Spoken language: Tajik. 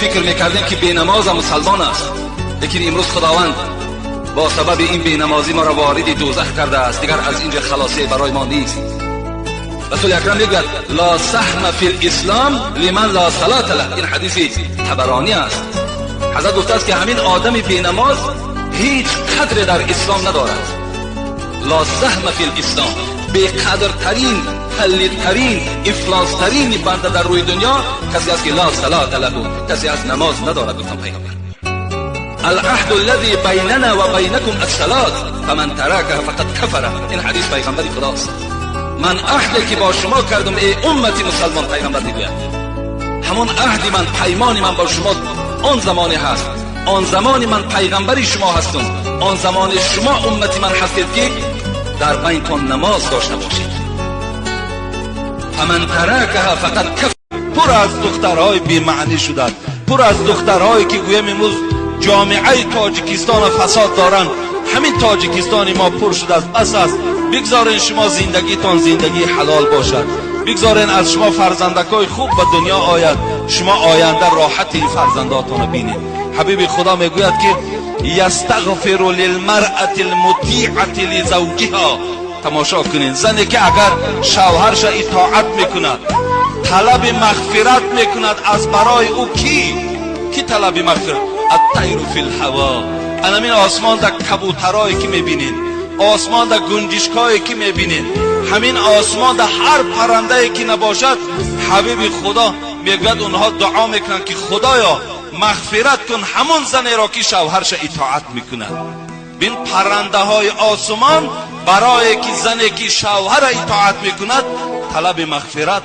Фикр мекардем, ки бенамоза мусалмон аст, лекин имрӯз Худованд бо сабаби ин бенамозӣ моро вориди дӯзах кардааст. Дигар аз инҷа халосие барои мо нест. Расули акрам мегӯяд: "Ла саҳма фи лислом лиман ла салата лах". Ин ҳадиси Табаронӣ аст. Ҳазрат гуфтааст, ки ҳамин одами бенамоз ҳеҷ қадре дар ислом надорад. Ла саҳма фи лислом, беқадртарин, палидтарин, ифлостарин банда дар рӯи дунё касе аст, ки ла салата лаҳу, касе аст, намоз надорад, гуфтам пайғамбар. العهد الذي بيننا وبينكم الصلاة فمن تركها فقد كفر. این حدیث پیغمبری خداست. من عهدی که با شما کردم، ای امتی مسلمان، پیغمبر میگوید، همون عهدی من، پیمانی من با شما آن زمانی هست، آن زمانی من پیغمبری شما هستم، آن زمان شما امتی من هستید که در بینتان نماز داشته باشید. فمن ترکها فقد کفر. Пур аз духтарҳои бемаънӣ шуданд, пур аз духтарҳое, ки гӯям, имрӯз ҷомеаи Тоҷикистона фасод доранд. Ҳамин Тоҷикистони мо пур шудааст. Бас аст. Бигзорен шумо зиндагитон зиндагии ҳалол бошад, бигзорен аз шумо фарзандакҳои хуб ба дунё ояд, шумо оянда роҳати ин фарзандотонро бинед. Ҳабиби Худо мегӯяд, ки يستغفر للمرأة المطيعة لزوجها. Тамошо кунед, зане ки агар шавҳарша итоат мекунад, талаби мағфират мекунад аз барои ӯ. Ки талаби мағфират? الطير في الهوا. Анамин осмонда кабутарое ки мебинед, осмонда гунҷишкое ки мебинед, ҳамин осмонда ҳар паррандае ки набошад, ҳабиби Худо мегӯяд, онҳо дуо мекунанд, ки Худоё, мағфират кун ҳамон занеро, ки шавҳарша итоат мекунад. Бин, паррандаҳои осмон барое ки зане ки шавҳара итоат мекунад, талаби мағфират.